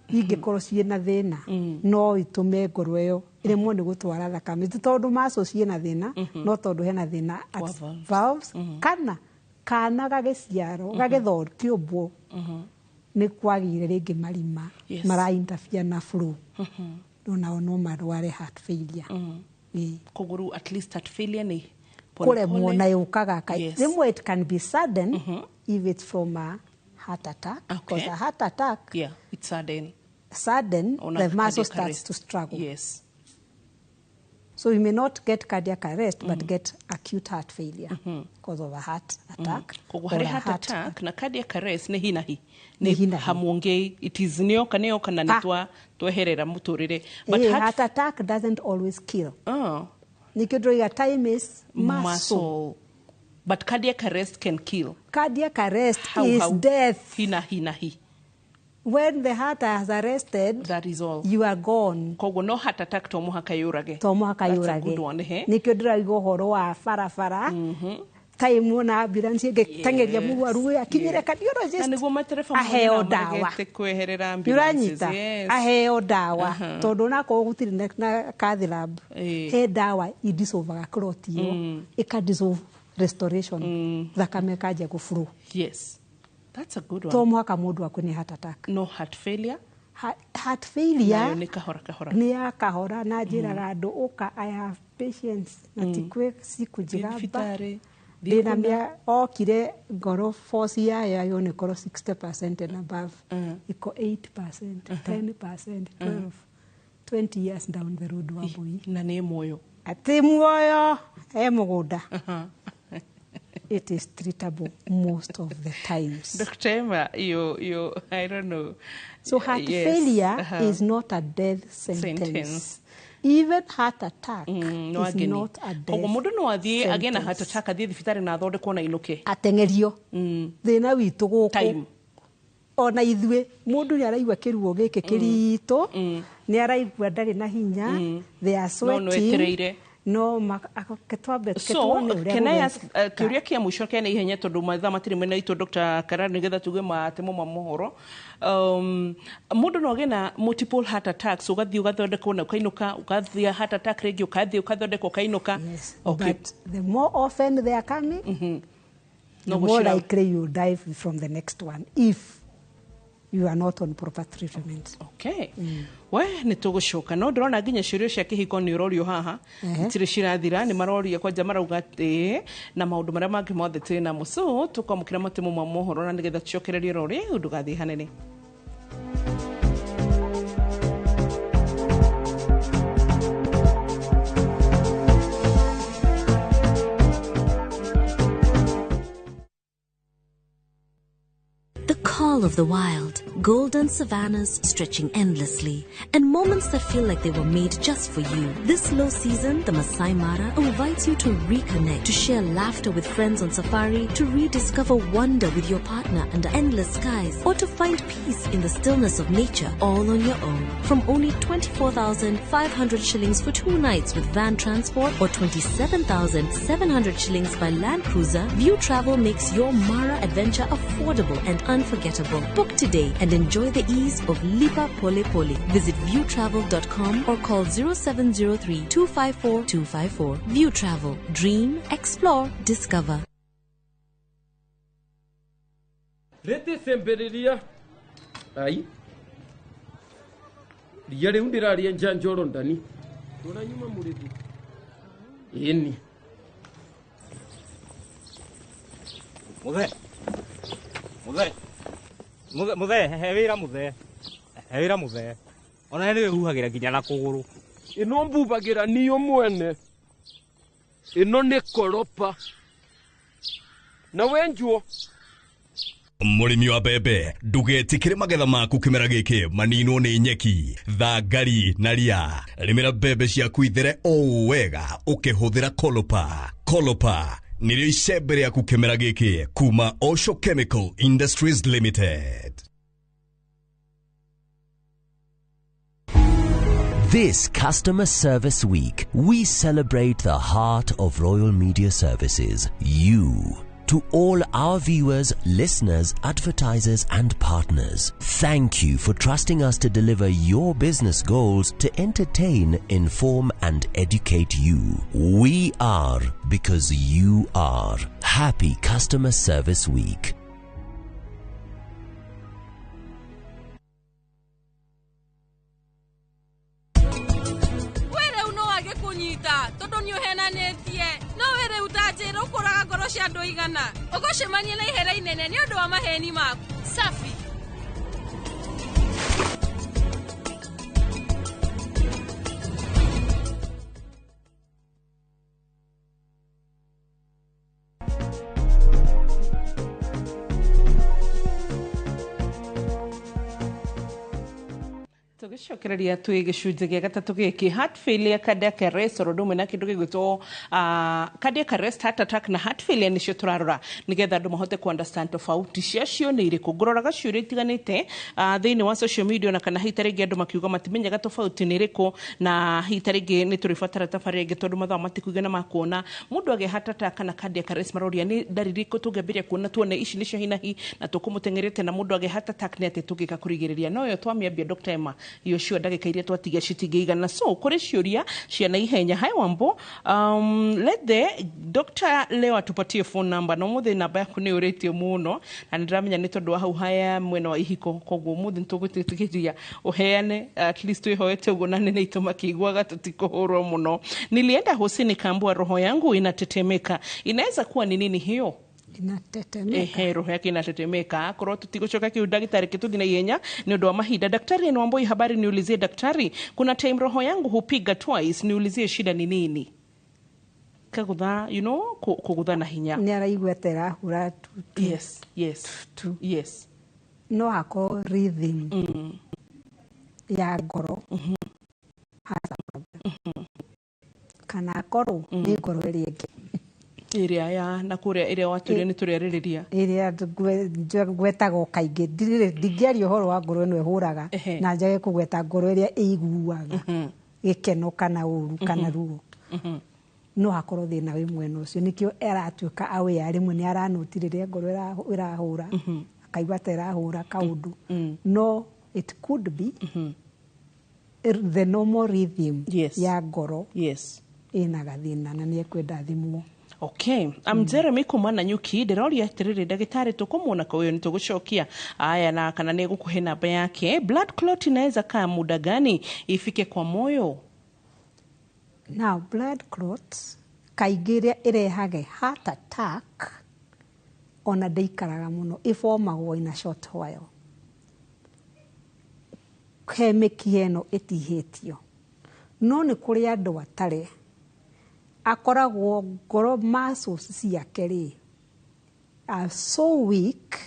ingĩkorwo ciĩna thĩna, no itũme ngoro ĩyo ĩremwo nĩ gũtwara thakame, ti tondũ muscle ciĩna thĩna, no tondũ hena thĩna at Wa valves. Valves, kana kana gagĩciarwo gagĩthokĩũmbwo nĩ kwagĩire rĩngĩ marima mara interfere na flow, onao no marware heart failure. Ĩĩ. Koguo rĩu at least heart failure nĩ pole Kũremwo pole. na yũkaga rĩmwe it can be sudden if it's from a heart attack, because a heart attack Yeah, it's sudden. Sudden, Ona the muscle cardiac starts arrest. to struggle. So you may not get cardiac arrest, but get acute heart failure because of a heart attack. Koguo or harĩ a heart heart attack na cardiac arrest nĩ hi na hi. Nĩ hi Nĩ na hi. hamũngĩ it is nĩoka nĩoka na nĩ tweherera mũtũrĩre. But Eh, heart heart attack doesn't always kill. Oh. Nikĩo ndĩroiga time is muscle. Muscle. But cardiac arrest can kill. Cardiac arrest How, is how? death. Hi na hi na hi. When the heart has arrested, that is all. You are gone. Koguo no heart attack to mũhaka yũrage. To mũhaka That's a yũrage. good one, eh? Nikĩo ndĩrauga ũhoro wa barabara. Time wona ambulance ĩngĩteng'eria mũrwaru ũyũ akinyĩre cardiologist. Na nĩguo matereba aheo monena ndawa. maregete kweherera ambulances. Nĩũranyita? Yes. Aheo ndawa. Aha. Tondũ onakorwo gũtirĩ na cath lab, Eh. he ndawa idissolvaga clot ĩyo, ĩka dissolve restoration, thakame ĩkanjia gũflow. Yes. That's a good one. To mũhaka mũndũ akue nĩ heart attack. No heart failure. Heart failure Nayo nĩ kahora kahora. nĩ ya kahora na njĩraga andũ ũka, I have patience na ti kwĩ sikujigamba. Thibitarĩ, Ndĩna thiĩ kũna. mĩa okire ngoro force yayo yayo nĩ korwo 60% and above, iko 8%, 10%, 12, 20 years down the road, Wambui. Na nĩ muoyo. Atĩ muoyo e mũgũnda. It is treatable most of the times. Dr. Emma, you, I don't know. So heart Yes. failure is not a death sentence. Sentence. Even heart attack No is ageni. not a death Koguo mũndũ no athiĩ agĩe na heart sentence. attack, athiĩ thibitarĩ na athondekwo na ainũke. Ateng'erio. Thĩna witũ gũkũ Time. Ona ithuĩ mũndũ nĩ araigua kĩruo gĩkĩ kĩritũ, nĩ araigua ndarĩ na hinya, they are No sweating. nĩetereire. No twambe So, tuone ũrĩa can I gũgwĩka. ask kĩũria kĩa mũico kĩa na ihenya tondũ mathaa matirĩ mena itũ Dr. Karara nĩgetha tuge matemo ma mohoro. Mũndũ no agĩe na multiple heart attacks, ũgathiĩ ũgathondekwo na ũkainũka, ũgathiĩ heart attack rĩngĩ, ũkathiĩ ũkathondekwo ũkainũka. Yes, Okay. but the more often they are coming, No the more gũcira- likely you die from the next one if you are not on proper treatment. Okay. We nĩ tũgũcoka no ndĩrona nginya ciũria cia kĩhiko nĩ ũrorio haha itirĩ cirathira, nĩ maroria kwanja marauga atĩ na maũndũ marĩa mangĩ mothe twĩ namo, so tũkwamũkĩra matemo ma mohoro na nĩgetha tũcokererie rori ndũgathiĩ hanene. The call of the wild, golden savannas stretching endlessly, and moments that feel like they were made just for you. This low season, the Masai Mara invites you to reconnect, to share laughter with friends on safari, to rediscover wonder with your partner under endless skies, or to find peace in the stillness of nature all on your own. From only 24,500 shillings for 2 nights with van transport or 27,700 shillings by Land Cruiser, View Travel makes your Mara adventure affordable and unforgettable. Book today and enjoy the ease of Lipa Pole Pole. Visit viewtravel.com or call 0703 254 254. View Travel. Dream, explore, discover. Rĩtĩ cemberiria ai ria rĩu ndĩraria njanjoro ndani tũranyuma mũrĩthi ĩni. Muthe. Muthe. Muthe, muthe, he wĩra muthe. He wĩra muthe. Ona nĩ wĩhuhagĩra nginya na kũgũrũ. Ĩno mbubagĩra niyo mwene, ĩno nĩ koropa na wenjuo. Mũrĩmi wa mbembe, ndũgetĩkĩre magetha maku kĩmera gĩkĩ maninwo nĩ nyeki, thangari na ria. Rĩmĩra mbembe ciaku ithere o wega ũkĩhũthĩra Kolopa. Kolopa nĩrĩo icembe rĩaku kĩmera gĩkĩ kuma Osho Chemical Industries Limited. This Customer Service Week, we celebrate the heart of Royal Media Services, you. To all our viewers, listeners, advertisers, and partners, thank you for trusting us to deliver your business goals to entertain, inform, and educate you. We are because you are. Happy Customer Service Week. Tondu nĩ ũhenanĩtie no we rĩu ta njĩra ũkũraga ngoro cia andũ igana ũgũcemania na ihera inene nĩ ũndũ wa maheni maku. Safi. Tũgĩcokereria twĩ gĩcunjĩ gĩa gatatũ gĩkĩ, heart failure, cardiac arrest, oro ũndũ ũmwe na kĩndũ gĩgwĩtwo cardiac arrest, heart attack na heart failure nĩcio tũrarora nĩgetha andũ mahote ku understand tofauti ciacio nĩ irĩkũ. Ngũroraga ciũria itiganĩte thĩinĩ wa social media, ona kana hihi ta rĩngĩ andũ makiuga matimenyaga tofauti nĩ ĩrĩkũ, na hihi ta rĩngĩ nĩ tũrĩbatara tabarĩra ĩngĩ tondũ mathaa matikũigana ma kuona mũndũ agĩa heart attack kana cardiac arrest. Maroria nĩ ndariri irĩkũ tũngĩambĩrĩria kuona tuone ici nĩcio hinahi na tũkũmũteng'erete, na mũndũ agĩa heart attack nĩ atĩ tũngĩka kũrigĩrĩria. No ĩyo twamĩambia, Dr. Emma, iyo cio ndagĩka iria twatigia citingĩigana, so kũrĩ ciũria cia naihenya. Hi Wambo, let the doctor leo atupatie phone number. Na ũmũthĩ namba yaku nĩ ũrĩtio mũno na nĩ ndĩramenya nĩ tondũ wa hau haya mwena wa ihiko, koguo ũmũthĩ nĩtũgũtĩtĩkĩria ũheane at least twĩhoete ũguo na nene itũ makĩiguaga tũtikũhũrwo mũno. Nilienda hosi nikaambiwa roho yangu inatetemeka, inaweza kuwa ni nini hiyo? Inatetemeka. Ehe, roho yake inatetemeka. Korwo tutigocoka kiu ndagĩtarĩ kĩtũthi na ihenya nĩ ũndũ wa mahinda. Daktari Wamboi, habari, niulizie daktari, kuna time roho yangu hupiga twice, niulizie shida ni nini? Kagutha, kugutha na hinya. Nĩ araigua ta ĩrahũra tu tu tu. No akorwo rhythm ya ngoro has a problem, kana akorwo nĩ ngoro ĩrĩa ĩngĩ. Ĩrĩa ya na kũrĩa ĩrĩa watũria nĩ tũrĩarĩrĩria. Ĩrĩa ngwetaga o kaingĩ. Ndingĩaria ũhoro wa ngoro ĩno ĩhũraga na njage kũgweta ngoro ĩrĩa ĩiguaga gĩkeno kana ũru kana ruo. No hakorwo thĩna wĩ mwena ũcio, nĩkĩo aratuĩka aware rĩmwe nĩ aranoti rĩrĩa ngoro ĩrahũra, akaigua ta ĩrahũra kaũndũ. No it could be the normal rhythm ya ngoro ĩna gathĩna na nĩ ekwenda thimwo. Okay, I'm Jeremy kuma Nanyuki, ndĩroria atĩrĩrĩ ndagĩtarĩ, tũkũmuona kwa ũyũ nĩtũgũcokia aya na kana nĩ egũkũhe namba yake. Blood clot inaweza kaa muda gani ifike kwa moyo? Now blood clots kaingĩ ĩrĩa ĩrehage heart attack ona ndĩikaraga mũno, ĩbomagwo in a short while. He mĩkiha ĩno ĩtihĩtio, no nĩ kũrĩ andũ atarĩ akoragwo ngoro muscles ciake rĩ are so weak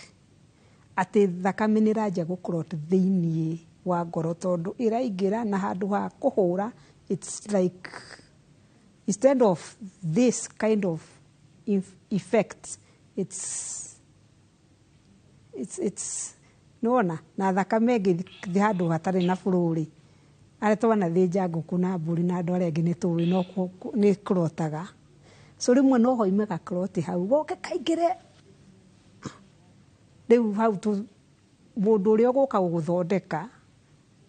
atĩ thakame nĩ ĩranjia gũclot thĩiniĩ wa ngoro tondũ ĩraingĩra na handũ ha kũhũra, it's like instead of this kind of effect it's nĩwona na thakame ĩngĩthiĩ handũ hatarĩ na flow rĩ, arĩa twanathĩnja ngũkũ na mbũri na andũ arĩa angĩ nĩ tũĩ no nĩ clotaga. So rĩmwe no hoime gaclot hau goke kaingĩre rĩu hau mũndũ ũrĩa ũgũka gũgũthondeka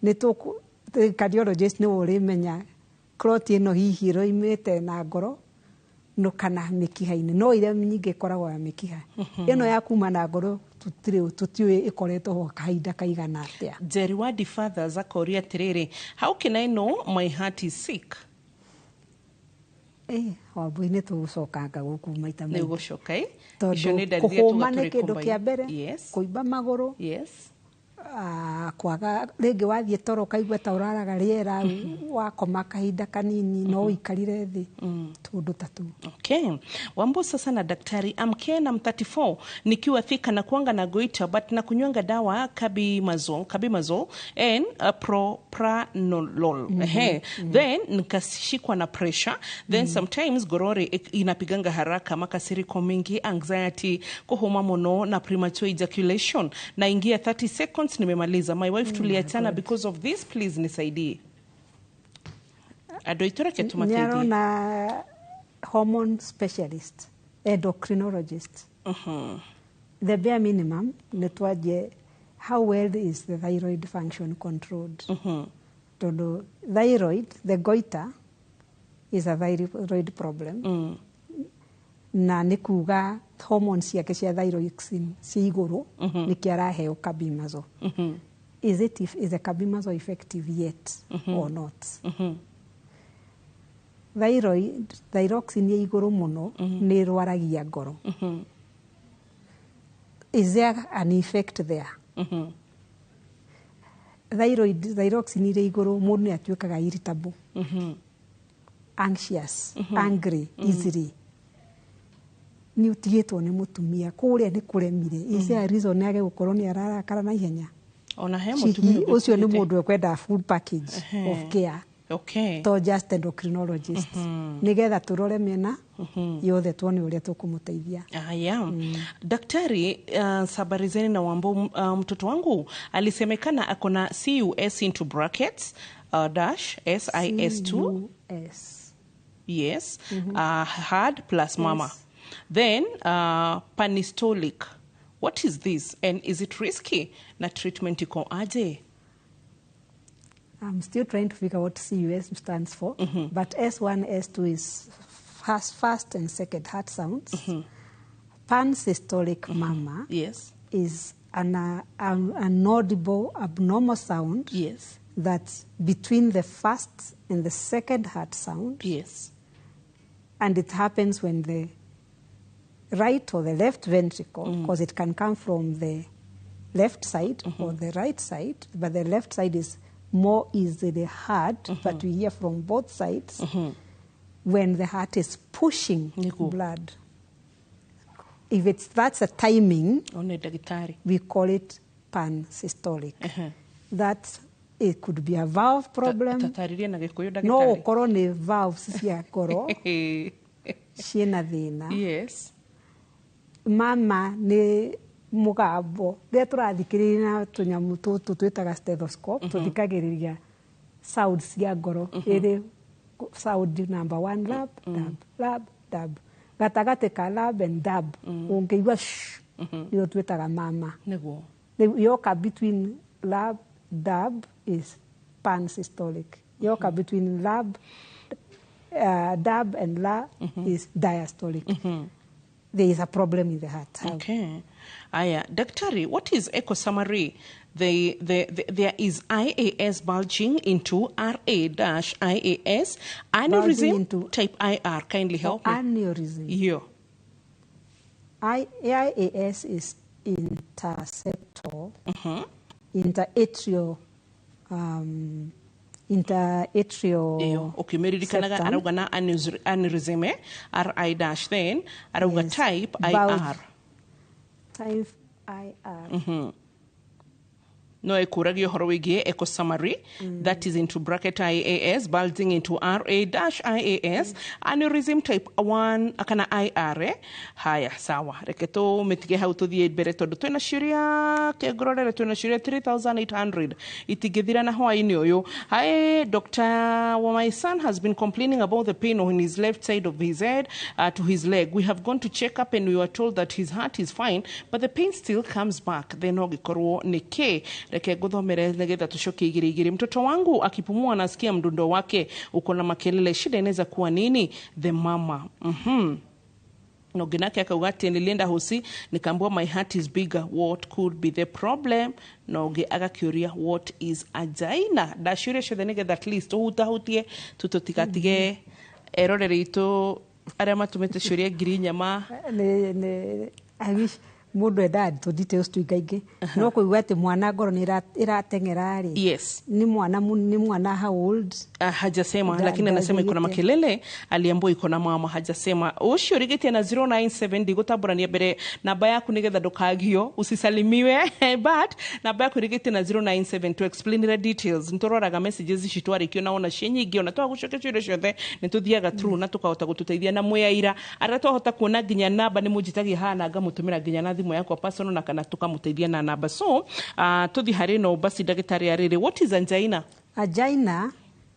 nĩ cardiologist nĩwe ũrĩmenya clot ĩno hihi ĩroimĩte na ngoro no kana mĩkiha-inĩ, no iria nyingĩ ĩkoragwo ya mĩkiha. Ĩno ya kuma na ngoro tũtiũĩ ĩkoretwo ho kahinda kaigana atĩa. Jerry Wadi Fathers akoria atĩrĩrĩ, how can I know my heart is sick? Wambui nĩ tũgũcokanga gũkũ maita Nĩ maingĩ. ũgũcoka ĩ? Icio Tondũ nĩ ndariri iria kũhũma tuga nĩ tũrĩ kĩndũ combine. Kĩa mbere, kũimba magũrũ, kwaga rĩngĩ wathiĩ toro ũkaigua ta ũraraga rĩera, wakoma kahinda kanini no ũikarire thĩ, tũndũ ta tũu. Okay. Wambo sasa na daktari, I'm Ken, I'm 34. Nikiwa Thika na kuanga na goita but na kunywanga dawa kabimazole and propranolol. Ehe. Then nikashikwa na pressure. Then sometimes gorori inapiganga haraka, makasiriko mingi, anxiety, kuhoma mono na premature ejaculation. Naingia 30 seconds nimemaliza. My wife tuliachana because of this, please nisaidie. Andũ aitũ reke Nĩ tũmateithie. Arona hormone specialist, endocrinologist. The bare minimum nĩ twanjie how well is the thyroid function controlled, tondũ thyroid, the goiter is a thyroid problem, na nĩ kuga hormones ciake cia thyroxine ci igũrũ, nĩkĩo araheo carbimazole. Is the carbimazole effective yet or not? Thyroid, thyroxine ya igũrũ mũno nĩ ĩrwaragia ngoro. Is there an effect there? Thyroid, thyroxine ĩrĩ igũrũ, mũndũ nĩ atuĩkaga irritable, anxious, angry easily. Nĩ ũtigĩtwo nĩ mũtumia kũrĩa nĩ kũremire, is there a reason yage gũkorwo nĩ ararakara na ihenya? Ona he mũtumia ũngĩ Ũcio nĩ ũkuĩte. Mũndũ ekwenda full package of care, to just endocrinologist, nĩgetha tũrore mĩena yothe, tuone ũrĩa tũkũmũteithia. Haya. Daktari, habari zenu na Wambo. Mtoto wangu alisemekana ako na CUS into brackets dash SIS2. CUS. Yes. Heart plus murmur. Then pansystolic. What is this and is it risky? Na treatment iko aje? I'm still trying to figure what CUS stands for, but S1, S2 is first and second heart sounds. Pansystolic murmur is an audible abnormal sound that's between the first and the second heart sound. And it happens when the right or the left ventricle, because it can come from the left side or the right side, but the left side is more easily heard, but we hear from both sides when the heart is pushing blood. If it's that's a timing, One daktari. We call it pansystolic. That it could be a valve problem. Tatariria na Gĩkũyũ, No ndagĩtarĩ. Ũkorwo nĩ valves cia ngoro ciĩna thĩna. Murmur nĩ mũgambo rĩrĩa tũrathikĩrĩria na tũnyamũ tũtũ twĩtaga stethoscope, tũthikagĩrĩria sound cia ngoro, ĩrĩ sound number one, lub dub, lub dub. Gatagatĩ ka lub and dub ũngĩigua shh, nĩyo twĩtaga murmur. Rĩu yoka between lub dub is pansystolic, yoka between lub dub and la is diastolic. There is a problem in the heart. Okay. Aya, daktari, what is echo summary? There is IAS bulging into RA dash IAS aneurysm into type IR. Kindly help me. Aneurysm. Iyo. IAS is interseptal, interatrial, interatrial Iyo. Okay, meririkanaga septum. Arauga na aneurysm, eh? RI dash, then arauga type Bulge. IR. Type IR. No ekũragia ũhoro wĩgiĩ echo summary, that is into bracket IAS bulging into RA dash IAS aneurysm type 1 kana IR, eh? Haya, sawa, reke tũmĩtige hau tũthiĩ mbere tondũ twĩna ciũria kĩngororere, twĩna ciũria 3800 itingĩthira na hwaĩ-inĩ ũyũ. Hi doctor, well, my son has been complaining about the pain on his left side of his head to his leg. We have gone to check up and we were told that his heart is fine, but the pain still comes back. Then ũngĩkorwo nĩ kĩ? Reke nguthomere nigetha tucoke igĩrĩ igĩrĩ. Mtoto wangu akipumua anasikia mdundo wake uko na makelele, shida inaweza kuwa nini? The mama. Na ũngĩ nake akauga atĩ nilienda hosi nikaambiwa my heart is bigger, what could be the problem? Na ũngĩ agakĩũria, what is angina? Ndaciũria ciothe nĩgetha at least ũhutahutie tũtũtigatige eroreri itũ arĩa matũmĩte ciũria ngiri nyama. Nĩ I wish mũndũ endaga tũ details tũingaingĩ, no kũigua atĩ mwana ngoro nĩ ĩrateng'era rĩ, nĩ mwana nĩ mwana how old? Hajasema, lakini anasema iko na makelele, aliambiwa iko na murmur, hajasema. Ucio rigitie na 097, ndigũtambũrania mbere namba yaku nigetha ndũkagio usisalimiwe, but namba yaku rigitie na 097 to explain the details. Nitũroraga messages ici twarĩkio na ona ciĩ nyingĩ, ona twagũcokia ciũria ciothe nĩtũthiaga through na tũkahota gũtũteithia na mwĩ aira arĩa twahota kuona nginya namba nĩ mũnjĩtagia haha na ngamũtũmĩra nginya na thimũ yakwa personal na kana tũkamũteithia na namba. So tũthiĩ harĩ no basi, ndagĩtarĩ arĩrĩ, what is angina? Angina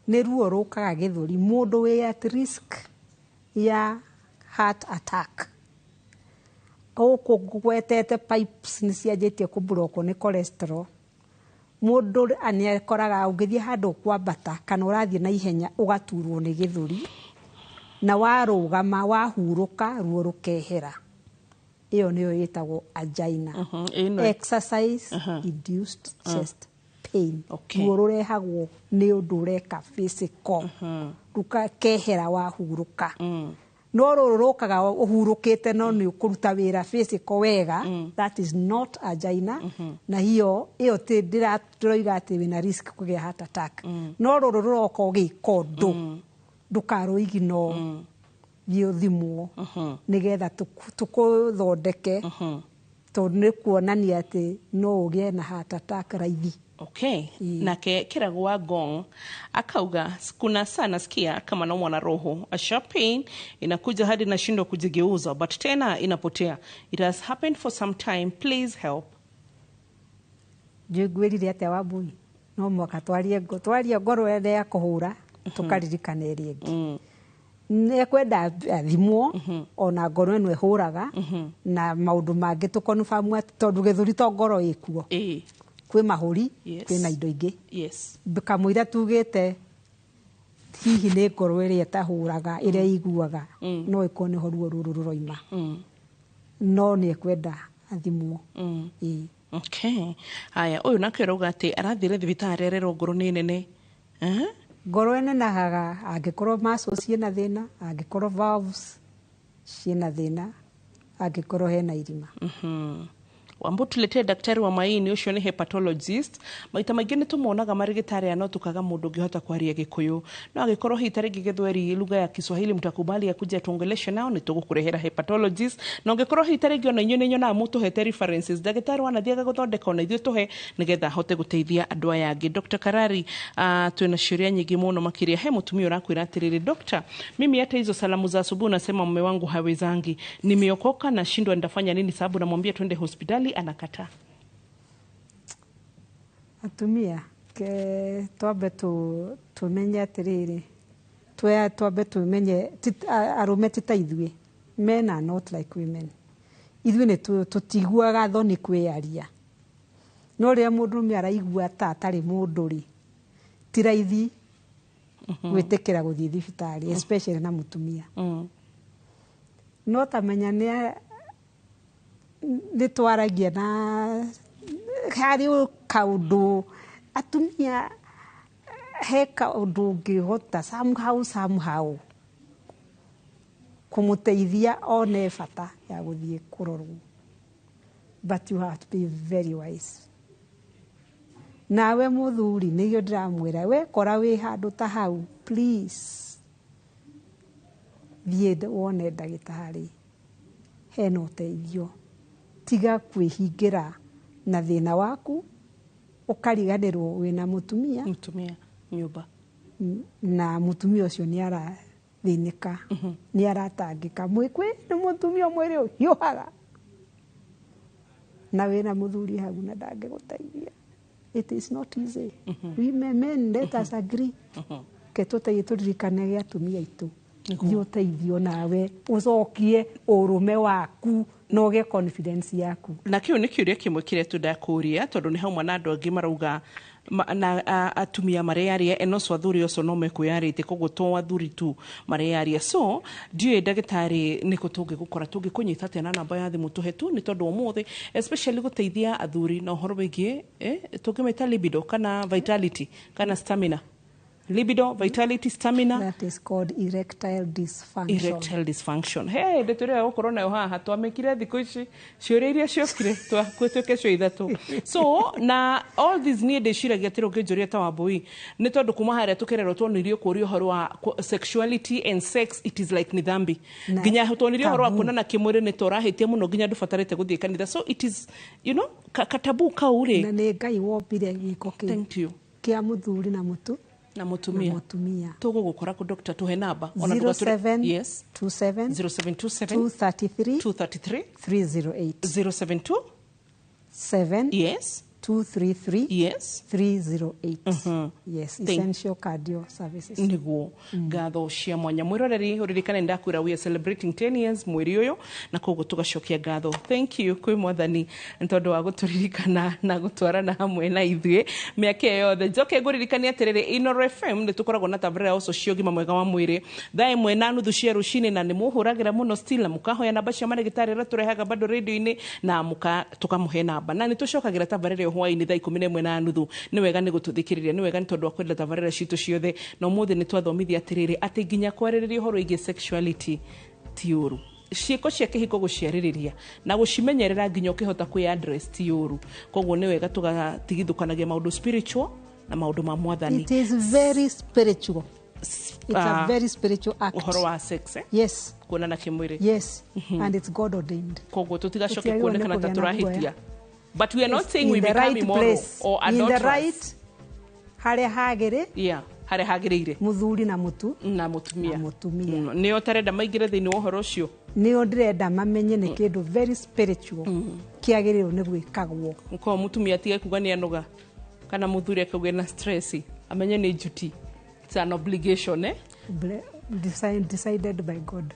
nĩ ruo rũkaga gĩthũri, mũndũ wĩ at risk ya heart attack. Gũkũ ngwetete pipes nĩ cianjĩtie kũburokwo nĩ cholesterol. Mũndũ nĩakoraga ũngĩthiĩ handũ kwambata kana ũrathiĩ na ihenya ũgaturwo nĩ gĩthũri, na warũgama wahurũka ruo rũkehera. Ĩyo nĩyo ĩtagwo angina. Ĩno. Exercise induced chest pain. Ruo rũrehagwo nĩ ũndũ ũreka physical, rũkehera wahurũka. No rũrũ rũkaga ũhurũkĩte no nĩ ũkũruta wĩra physical wega, that is not angina. Na hiyo ĩyo ndĩroiga atĩ wĩna risk kũgĩa heart attack. No rũrũ rũroka ũgĩka ũndũ, ndũkarũignore, thiĩ ũthimwo nĩgetha tũkũthondeke. Tondũ nĩ kuonania atĩ no ũgĩe na heart attack raithi. Okay. Nake Kiragu wa Gong akauga kuna saa nasikia kama naumwa na roho, a sharp pain inakuja hadi nashindwa kujigeuza, but tena inapotea. It has happened for some time, please help. Njũĩ ngwĩrire atĩa, Wambui, no mwaka twarie ngoro ĩrĩa ya kũhũra, tũkaririkana ĩrĩa ĩngĩ. Nĩ ekwenda athimwo ona ngoro ĩno ĩhũraga na maũndũ mangĩ, tũkonfamu atĩ tondũ gĩthũri to ngoro ĩkuo, kwĩ mahũri, kwĩna indo ingĩ. Kamũira tugĩte hihi nĩ ngoro ĩrĩa ĩtahũraga, ĩrĩa ĩiguaga, no ĩkorwo nĩho ruo rũrũ rũroima. No nĩ ekwenda athimwo. Ĩĩ. Okay. Haya, ũyũ nake ũrauga atĩ arathire thibitarĩ arerwo ngoro nĩ nene. Eh? Ngoro ĩnenehaga angĩkorwo muscles ciĩna thĩna, angĩkorwo valves ciĩna thĩna, angĩkorwo hena irima. Wambo, tuletee daktari wa maini, ũcio nĩ hepatologist. Maita maingĩ nĩ tũmonaga marĩgĩtarĩ no tũkaga mũndũ ũngĩhota kwaria Gĩkũyũ, no angĩkorwo hihi ta rĩngĩ Gĩthweri, lugha ya Kiswahili, mtakubali akuja tuongeleshe nao, nĩ tũgũkũrehera hepatologist. Na ũngĩkorwo hihi ta rĩngĩ ona inyuĩ nĩ nyonaga mũtũhete references, ndagĩtarĩ wanathiaga gũthondeka, ona ithuĩ tũhe nĩgetha ahote gũteithia andũ aya angĩ. Dr. Karari, twĩna ciũria nyingĩ mũno makĩria. He mũtumia ũrakwĩra atĩrĩrĩ, "Doctor, mimi hata hizo salamu za asubuhi unasema mume wangu hawezangi. Nimeokoka, nashindwa nitafanya nini, sababu namwambia twende hospitali anakataa." Atumia ke twambe tumenye atĩrĩrĩ, twambe tumenye arũme ti ta ithuĩ. Men are not like women. Ithuĩ nĩ tũtiguaga thoni kwĩyaria, no rĩrĩa mũndũrũme araigua ta atarĩ mũndũ rĩ, ti raithi gwĩtĩkĩra gũthiĩ thibitarĩ, especially na mũtumia. No tamenya nĩ twaragia na harĩ kaũndũ atumia, he kaũndũ ũngĩhota somehow kũmũteithia one bata ya gũthiĩ kũrorwo, but you have to be very wise. Nawe mũthuri, nĩgĩo ndĩramwĩra, wekora wĩ handũ ta hau, please thiĩ wone ndagĩtarĩ, hena ũteithio. Tiga kwĩhingĩra na thĩna waku, ũkariganĩrwo wĩna mũtumia. Mũtumia nyũmba. Na mũtumia ũcio nĩ arathĩnĩka, nĩ aratangĩka. Mwĩkwĩ nĩ mũtumia mwĩrĩ ũhiũhaga na wĩna mũthuri hau na ndangĩgũteithia. It is not easy. Women, men, let us agree ke tũteithie, tũririkanage atumia aitũ. Thiĩ ũteithio nawe ũcokie ũrũme waku na ũgĩe confidence yaku. Na kĩu nĩ kĩũria kĩmwe kĩrĩa tũndakũria, tondũ nĩ hauma na andũ angĩ marauga na atumia mareyaria enoco, athuri ũcio no mekwĩyarĩtie, koguo to athuri tu mareyaria. So ndiũĩ, ndagĩtarĩ, nĩkũ tũngĩgũkora, tũngĩkũnyita atĩa, na namba ya thimũ tũhe tu, nĩ tondũ ũmũthĩ especially gũteithia athuri na ũhoro wĩgiĩ tũngĩmĩta libido kana vitality kana stamina, libido, vitality, stamina. That is called erectile dysfunction. Erectile dysfunction. He ndeto ĩrĩa gũkorwo nayo haha twamĩkire thikũ ici, ciũria iria ciokire twatuĩke cio ithatũ. So na all these, niĩ ndĩciragia atĩrĩ, ũngĩnjũria ta Wambui, nĩ tondũ kuma harĩa tũkererwo, tuonirio kũũria ũhoro wa sexuality and sex, it is like nĩ dhambi. Na nginya tuonirio ũhoro wa taboo. Kuonana kĩmwĩrĩ nĩ tũrahĩtia mũno, nginya ndũbatarĩte gũthiĩ kanitha. So it is kataboo kau rĩ. Na nĩ Ngai wombire gĩko kĩu Thank you. kĩa mũthuri na mũtu na mũtumia. Na mũtumia. Tũgũgũkora kũ, doctor? Tũhe namba. Ona ndũgatũre- 07 Yes. 27 0727 233 233 308. 072 7 233 308. Yes. Essential Cardio Services. Niguo, ngatho cia mwanya. Mwiroreri, uririkane ndakwira we are celebrating 10 years mweri uyu, na koguo tugacokia ngatho, thank you, kwĩ Mwathani nĩ tondũ wa gũtũririkana na gũtwarana hamwe na ithuĩ mĩaka ĩyo yothe. Njoke ngũririkanie atĩrĩrĩ, Inoro FM nĩ tũkoragwo na tabarĩra ũcio cia ũgima mwega wa mwĩrĩ 1:30 cia rũcinĩ, na nĩ mũhũragĩra mũno still na mũkahoya namba cia marĩgĩtarĩ arĩa tũrehaga bado radio-inĩ na mũka tũkamũhe namba, na nĩ tũcokagĩra tabarĩra ĩyo hwaĩ-inĩ 11:30. Nĩ wega nĩ gũtũthikĩrĩria, nĩ wega nĩ tondũ wa kwenda tabarĩra citũ ciothe. Na ũmũthĩ nĩ twathomithia atĩrĩrĩ, atĩ nginya kwarĩrĩria ũhoro wĩgiĩ sexuality ti ũru, ciĩko cia kĩhiko gũciarĩrĩria na gũcimenyerera nginya ũkĩhota kwĩ address ti ũru. Koguo nĩ wega tũgatigithũkanagia maũndũ spiritual na maũndũ ma Mwathani. It is very spiritual. It's a very spiritual act. Ũhoro wa sex, eh? Yes. Kuonana kĩmwĩrĩ. Yes. And it's God ordained. Koguo tũtigacoke Tũtiagĩrĩirwo kuonekana nĩ ta kũgĩa na tũrahĩtia, guoya. but we are not It's saying we in the become right immoral place. or In the adulterous. right harĩa hagĩrĩ. Yeah, harĩa hagĩrĩire. Mũthuri na mũtu na mũtumia. Na mũtumia. Nĩo ũtarenda maingĩre thĩinĩ wa ũhoro ũcio. Nĩo ndĩrenda mamenye nĩ kĩndũ very spiritual kĩagĩrĩirwo nĩ gwĩkagwo. Korwo mũtumia atige kuga nĩ anoga kana mũthuri akauge na stress, amenye nĩ duty, it's an obligation, eh? Decided by God.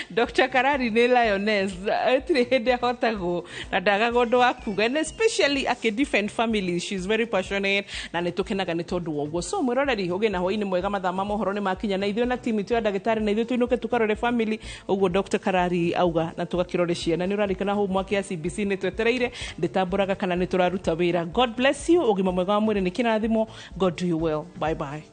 Dr. Karari nĩ lioness, ĩtirĩ hĩndĩ ahotagwo na ndagaga ũndũ wa kuga, and especially akĩ defend families, she's very passionate na nĩ tũkenaga nĩ tondũ wa ũguo. So mwĩroreri, ũgĩe na hwainĩ mwega. Mathaa ma mohoro nĩ makinya, na ithuĩ na timu itũ ya ndagĩtarĩ na ithuĩ tũinũke tũkarore family ũguo Dr. Karari auga, na tũgakĩrore ciana. Nĩ ũrarikana homework ya CBC nĩ twetereire, ndĩtambũraga kana nĩ tũraruta wĩra. God bless you. Ũgima mwega wa mwĩrĩ nĩ kĩrathimo. God do you well. Bye bye.